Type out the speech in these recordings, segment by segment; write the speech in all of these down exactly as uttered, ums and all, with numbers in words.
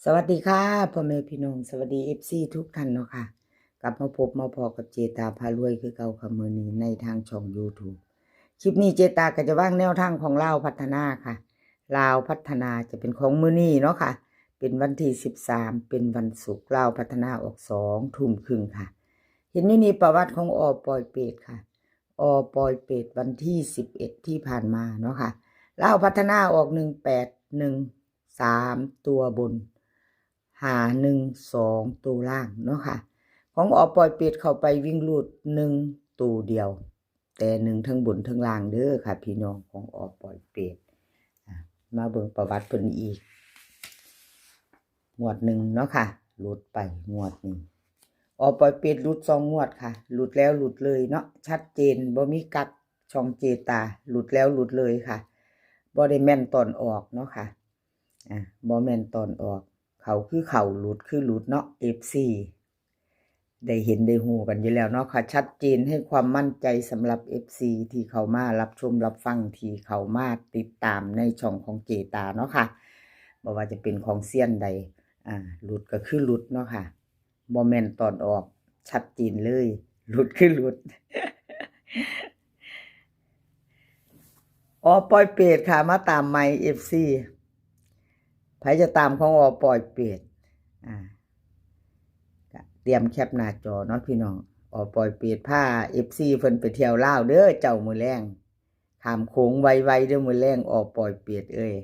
สวัสดีค่ะ พ่อแม่พี่น้อง สวัสดี เอฟซี ทุกท่านเนาะค่ะ กลับมาพบมาพ้อกับเจตาพารวยคือเก่าค่ะ มื้อนี้ในทางช่อง YouTube คลิปนี้เจตาก็จะวางแนวทางของลาวพัฒนาค่ะ ลาวพัฒนาจะเป็นของมื้อนี้เนาะค่ะ เป็นวันที่สิบสาม เป็นวันศุกร์ ลาวพัฒนาออกสองทุ่มครึ่งค่ะ เห็นอยู่นี่ประวัติของอ.ปอยเปตค่ะ อ.ปอยเปตวันที่สิบเอ็ดที่ผ่านมาเนาะค่ะ ลาวพัฒนาออกหนึ่งแปดหนึ่ง สามตัวบน ห้าหนึ่งสองตัวล่างเนาะค่ะ ของอ.ปอยเปตเข้าไปวิ่งรูดหนึ่งตัวเดียว แต่หนึ่งทั้งบนทั้งล่างเด้อค่ะ พี่น้องของอ.ปอยเปต อ่ะ มาเบิ่งประวัติเพิ่นอีก งวดหนึ่งเนาะค่ะ หลุดไปงวดหนึ่ง อ.ปอยเปตหลุดสองงวดค่ะ หลุดแล้วหลุดเลยเนาะ ชัดเจน บ่มีกัก ช่องเจตา หลุดแล้วหลุดเลยค่ะ บ่ได้แม่นตอนออกเนาะค่ะ อ่ะ บ่แม่นตอนออก เข้าคือเข้า หลุดคือหลุดเนาะ เอฟซี ได้เห็นได้ฮู้กันอยู่แล้วเนาะค่ะ ชัดเจน ให้ความมั่นใจสำหรับ เอฟซี ที่เข้ามารับชมรับฟัง ที่เข้ามาติดตามในช่องของเจตาเนาะค่ะ บ่ว่าจะเป็นของเซียนใด อ่า หลุดก็คือหลุดเนาะค่ะ บ่แม่นตอนออก ชัดเจนเลย หลุดคือหลุด อ.ปอยเปตค่ะ มาตามใหม่ เอฟซี ไผจะตามของ อ.ปอยเปต อ่า ก็เตรียมแคปหน้าจอเนาะพี่น้อง อ.ปอยเปตพา เอฟซี เพิ่นไปเที่ยวลาวเด้อเจ้า มื้อแลง ข้ามโขงไวๆเด้อมื้อแลง อ.ปอยเปตเอ้ย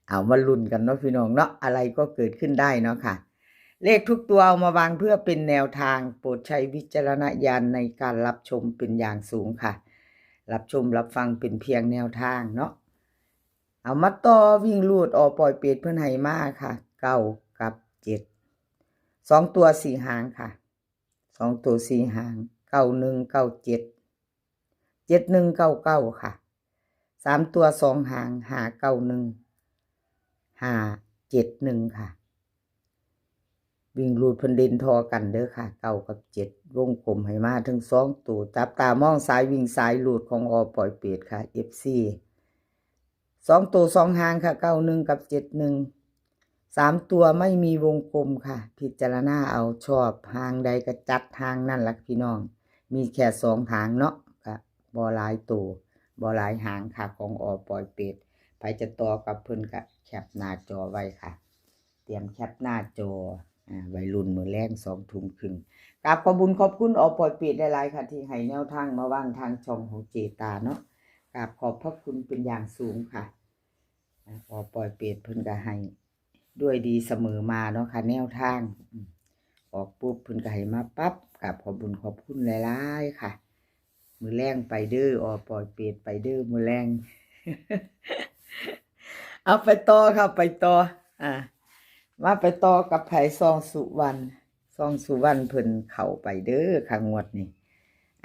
เอามาลุ้นกันเนาะพี่น้องเนาะ อะไรก็เกิดขึ้นได้เนาะค่ะ เลขทุกตัวเอามาวางเพื่อเป็นแนวทาง โปรดใช้วิจารณญาณในการรับชมเป็นอย่างสูงค่ะ รับชมรับฟังเป็นเพียงแนวทางเนาะ เอามาต่อวิ่งรูด อ.ปอยเปตเพิ่นให้มาค่ะ เก้ากับเจ็ด สองตัวสี่หางค่ะ สองตัวสี่หาง เก้าหนึ่งเก้าเจ็ด เจ็ดหนึ่งเก้าเก้าค่ะ สามตัวสองหาง ห้าเก้าหนึ่ง ห้าเจ็ดหนึ่งค่ะ วิ่งรูดเพิ่นเด่นทอกันเด้อค่ะ เก้ากับเจ็ด วงกลมให้มาทั้งสองตัว จับตามองสายวิ่งสายรูดของ อ.ปอยเปตค่ะ เอฟซี สองตัวสองหางค่ะ เก้าหนึ่งกับเจ็ดหนึ่ง สามตัวไม่มีวงกลมค่ะ พิจารณาเอา ชอบหางใดก็จัดหางนั่นล่ะพี่น้อง มีแค่สองหางเนาะ ก็บ่หลายตัว บ่หลายหางค่ะ ของ อ.ปอยเปต ไผจะต่อกับเพิ่นก็แคปหน้าจอไว้ค่ะ เตรียมแคปหน้าจอ อ่า ไว้ลุ้นมื้อแลงสองทุ่มครึ่ง กราบขอบบุญขอบคุณ อ.ปอยเปตหลายๆค่ะ ที่ให้แนวทางมาวางทางช่องของเจตาเนาะ กราบขอบพระคุณเป็นอย่างสูงค่ะ อ่า อ.ปอยเปตเพิ่นก็ให้ด้วยดีเสมอมาเนาะค่ะ แนวทาง อืม ออกปุ๊บเพิ่นก็ให้มาปั๊บ กราบขอบบุญขอบคุณหลายๆค่ะ มื้อแลงไปเด้อ อ.ปอยเปตไปเด้อ มื้อแลง เอาไปต่อค่ะ ไปต่อ อ่า มาไปต่อกับไผ ซองสุวรรณ ซองสุวรรณเพิ่นเข้าไปเด้อค่ะงวดนี้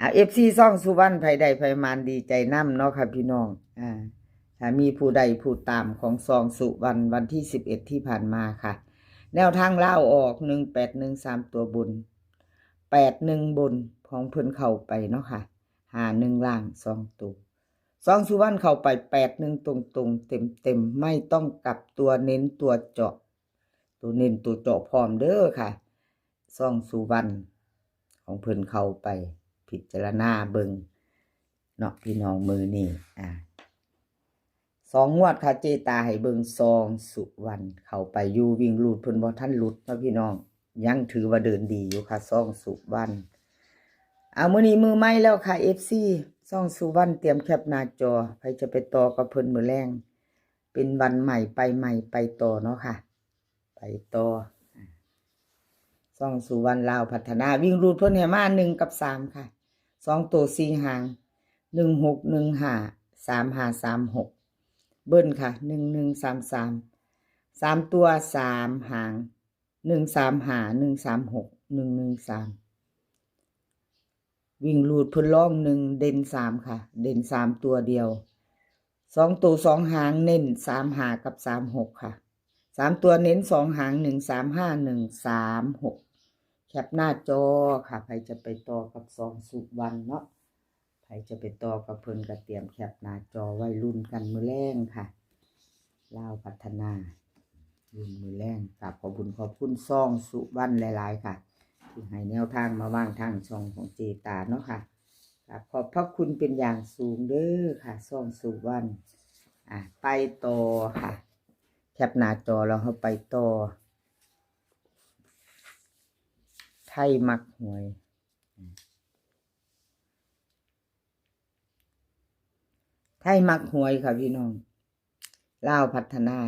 อ่า เอฟซี ซองสุวรรณ ไผได้ไผหมานดีใจนำเนาะค่ะพี่น้อง อ่า ถ้ามีผู้ใดผู้ตามของซองสุวรรณ วันที่สิบเอ็ดที่ผ่านมาค่ะ แนวทางลาวออก หนึ่งแปดหนึ่ง สามตัวบน แปดหนึ่งบน ของเพิ่นเข้าไปเนาะค่ะ ห้าหนึ่งล่างสองตัว ซองสุวรรณเข้าไป แปดหนึ่งตรงๆ เต็มๆ ไม่ต้องกลับ ตัวเน้นตัวเจาะ ตัวเน้นตัวเจาะพร้อมเด้อค่ะ ซองสุวรรณของเพิ่นเข้าไป พิจารณาเบิ่งเนาะพี่น้อง มื้อนี้ อ่า สองงวดค่ะ เจตาให้เบิ่ง ซองสุวรรณเข้าไปอยู่วิ่งรูดเพิ่นบ่ทันหลุดเนาะพี่น้อง ยังถือว่าเดินดีอยู่ค่ะ ซองสุวรรณ เอา มื้อนี้มื้อใหม่แล้วค่ะ เอฟซี ซองสุวรรณเตรียมแคปหน้าจอ ไผจะไปต่อกับเพิ่นมื้อแลง เป็นวันใหม่ไปใหม่ไปต่อเนาะค่ะ ไปต่อ ซองสุวรรณลาวพัฒนา วิ่งรูดเพิ่นให้มาหนึ่งกับสามค่ะ สองตัวสี่หาง หนึ่งหกหนึ่งห้า สามห้าสามหก เบิ้ลค่ะ หนึ่งหนึ่งสามสาม สามตัวสามหาง หนึ่งสามห้า หนึ่งสามหก หนึ่งหนึ่งสาม วิ่งรูดเพิ่นลองหนึ่ง เด่นสามค่ะ เด่นสามตัวเดียว สองตัวสองหางเน้นสามห้ากับสามหกค่ะ สามตัวเน้นสองหาง หนึ่งสามห้า หนึ่งสามหก แคปหน้าจอค่ะ ไผจะไปต่อกับซองสุวรรณเนาะ ไผจะไปต่อกับเพิ่นก็เตรียมแคปหน้าจอไว้ลุ้นกันมื้อแลงค่ะ ลาวพัฒนา มื้อแลง กราบขอบบุญขอบคุณซองสุวรรณหลายๆค่ะ ที่ให้แนวทางมาวางทางช่องของเจตาเนาะค่ะ กราบขอบพระคุณเป็นอย่างสูงเด้อค่ะ ซองสุวรรณ อ่ะ ไปต่อค่ะ แคปหน้าจอแล้วเราไปต่อ ไทยมักหวย ไทยมักหวยค่ะพี่น้อง ลาวพัฒนา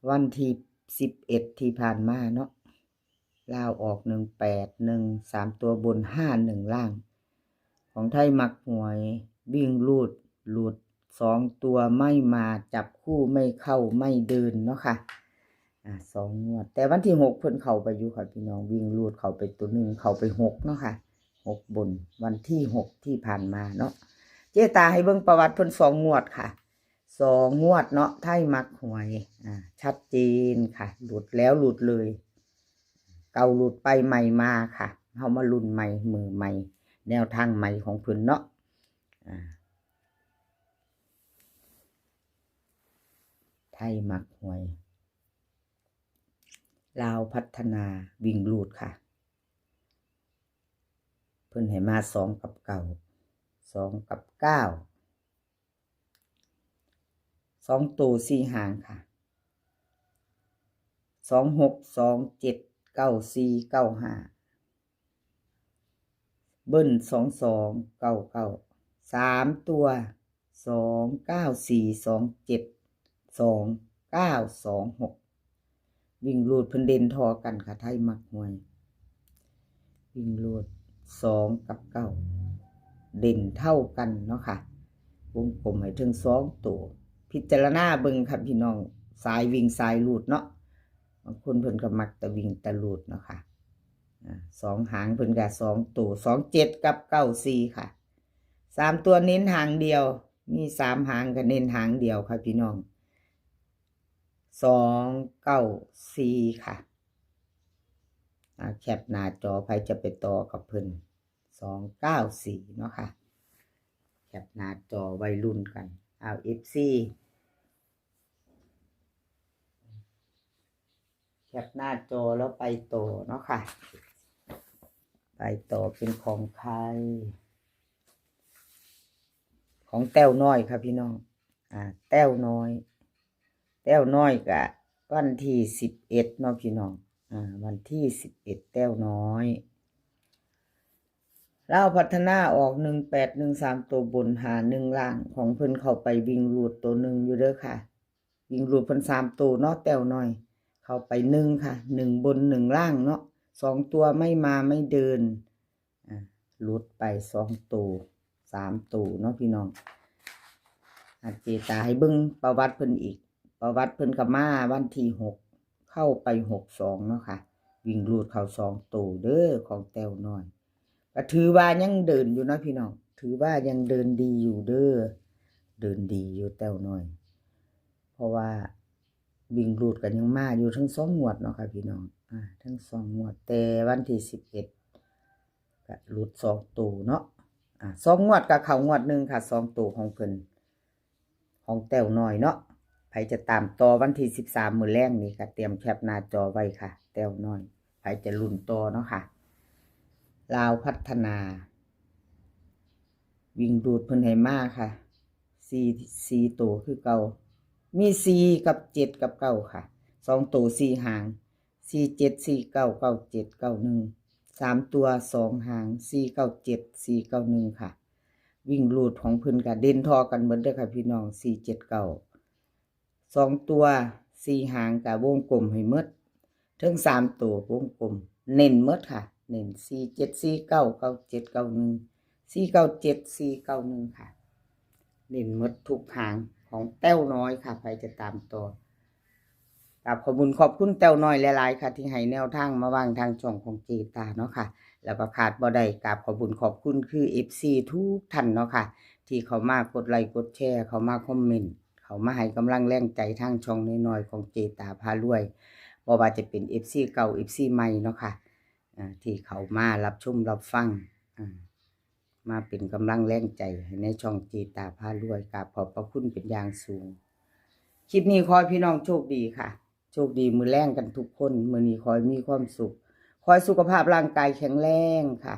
วันที่สิบเอ็ดที่ผ่านมาเนาะ ลาวออกหนึ่งแปดหนึ่ง สามตัวบน ห้าหนึ่งล่าง ของไทยมักหวย วิ่งรูดหลุด สองตัวไม่มา จับคู่ไม่เข้าไม่เดินเนาะค่ะ อ่า สองงวด แต่วันที่หกเพิ่นเข้าไปอยู่ค่ะพี่น้อง วิ่งรูดเข้าไปตัวหนึ่ง เข้าไปหกเนาะค่ะ หกบน วันที่หกที่ผ่านมาเนาะ เจตาให้เบิ่งประวัติเพิ่นสองงวดค่ะ สองงวดเนาะ ไทยมักหวย อ่า ชัดเจนค่ะ หลุดแล้วหลุดเลย เก่าหลุดไปใหม่มาค่ะ เฮามาลุ้นใหม่ มือใหม่ แนวทางใหม่ของเพิ่นเนาะ อ่า ไทยมักหวย ลาวพัฒนา วิ่งรูดค่ะ เพิ่นให้มาสองกับเก้า สองกับเก้า สองตัวสี่หางค่ะ สองหก สองเจ็ด เก้าสี่ เก้าห้า เบิ้ล สองสอง เก้าเก้า สามตัว สองเก้าสี่ สองเจ็ด สองเก้า สองหก วิ่งรูดเพิ่นเด่นท่อกันค่ะ ไทยมักหวย วิ่งรูด สองกับเก้า เด่นเท่ากันเนาะค่ะ วงกลมให้ถึงสองตัว พิจารณาเบิ่งค่ะพี่น้อง สายวิ่งสายรูดเนาะ บางคนเพิ่นก็มักแต่วิ่งแต่รูดเนาะค่ะ อ่า สองหางเพิ่นก็สองตัว สองเจ็ด กับ เก้าสี่ ค่ะ สามตัวเน้นหางเดียว มีสามหางก็เน้นหางเดียวค่ะพี่น้อง สองเก้าสี่ ค่ะ อ่า แคปหน้าจอ ไผจะไปต่อกับเพิ่น สองเก้าสี่ เนาะค่ะ แคปหน้าจอไว้ลุ้นกัน เอา เอฟซี แคปหน้าจอแล้วไปต่อเนาะค่ะ ไปต่อเป็นของใคร ของแต้วน้อยค่ะพี่น้อง อ่า แต้วน้อย แต้วน้อยกะวันที่สิบเอ็ดเนาะพี่น้อง อ่า วันที่สิบเอ็ด แต้วน้อย ลาวพัฒนาออกหนึ่งแปดหนึ่ง สามตัวบน ห้าหนึ่งล่าง ของเพิ่นเข้าไปวิ่งรูดตัวหนึ่งอยู่เด้อค่ะ วิ่งรูดเพิ่นสามตัวเนาะ แต้วน้อย เข้าไปหนึ่งค่ะ หนึ่งบน หนึ่งล่างเนาะ สองตัวไม่มาไม่เดิน อ่ะ หลุดไปสองตัว สามตัวเนาะพี่น้อง อ่ะ เจตาให้เบิ่งประวัติเพิ่นอีก ประวัติเพิ่นก็มาวันที่หก เข้าไปหกสองเนาะค่ะ วิ่งรูดเข้าสองตัวเด้อ ของแต้วน้อย ก็ถือว่ายังเดินอยู่เนาะพี่น้อง ถือว่ายังเดินดีอยู่เด้อ เดินดีอยู่แต้วน้อย เพราะว่าวิ่งรูดก็ยังมาอยู่ทั้งสองงวดเนาะค่ะพี่น้อง อ่า ทั้งสองงวด แต่วันที่สิบเอ็ด ก็หลุดสองตัวเนาะ อ่า สองงวดก็เข้างวดหนึ่งค่ะ สองตัวของเพิ่น ของแต้วน้อยเนาะ ไผจะตามต่อวันที่สิบสาม มื้อแลงนี่ก็เตรียมแคปหน้าจอไว้ค่ะ แต้วน้อย ไผจะลุ้นต่อเนาะค่ะ ลาวพัฒนา วิ่งรูดเพิ่นให้มาค่ะ สี่ สี่ตัวคือเก่า มีสี่กับเจ็ดกับเก้าค่ะ สองตัวสี่หาง สี่เจ็ด สี่เก้า เก้าเจ็ด เก้าหนึ่ง สามตัวสองหาง สี่เก้าเจ็ด สี่เก้าหนึ่งค่ะ วิ่งรูดของเพิ่นก็เด่นท่อกันหมดเด้อค่ะพี่น้อง สี่เจ็ดเก้า สองตัวสี่หางก็วงกลมให้หมด ถึงสามตัววงกลม เน้นหมดค่ะ เน้น สี่เจ็ด สี่เก้า เก้าเจ็ด เก้าหนึ่ง สี่เก้าเจ็ด สี่เก้าหนึ่งค่ะ เน้นหมดทุกหางของแต้วน้อยค่ะ ไผจะตามต่อ กราบขอบบุญขอบคุณแต้วน้อยหลายๆค่ะ ที่ให้แนวทางมาวางทางช่องของเจตาเนาะค่ะ แล้วก็ขาดบ่ได้ กราบขอบบุญขอบคุณคือ เอฟซี ทุกท่านเนาะค่ะ ที่เข้ามากดไลค์กดแชร์ เข้ามาคอมเมนต์ เข้ามาให้กำลังแรงใจทางช่องน้อยๆของเจตาพารวย บ่ว่าจะเป็น เอฟซี เก่า เอฟซี ใหม่เนาะค่ะ อ่า ที่เข้ามารับชมรับฟัง อ่า มาเป็นกำลังแรงใจให้ในช่องเจตาพารวย กราบขอบพระคุณเป็นอย่างสูง คลิปนี้ขอให้พี่น้องโชคดีค่ะ โชคดีมื้อแลงกันทุกคน มื้อนี้ขอให้มีความสุข ขอให้สุขภาพร่างกายแข็งแรงค่ะ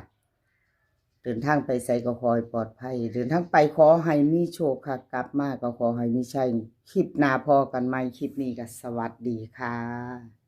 เดินทางไปไสก็ขอให้ปลอดภัย เดินทางไปขอให้มีโชคค่ะ กลับมาก็ขอให้มีชัย คลิปหน้าพ้อกันใหม่ คลิปนี้ก็สวัสดีค่ะ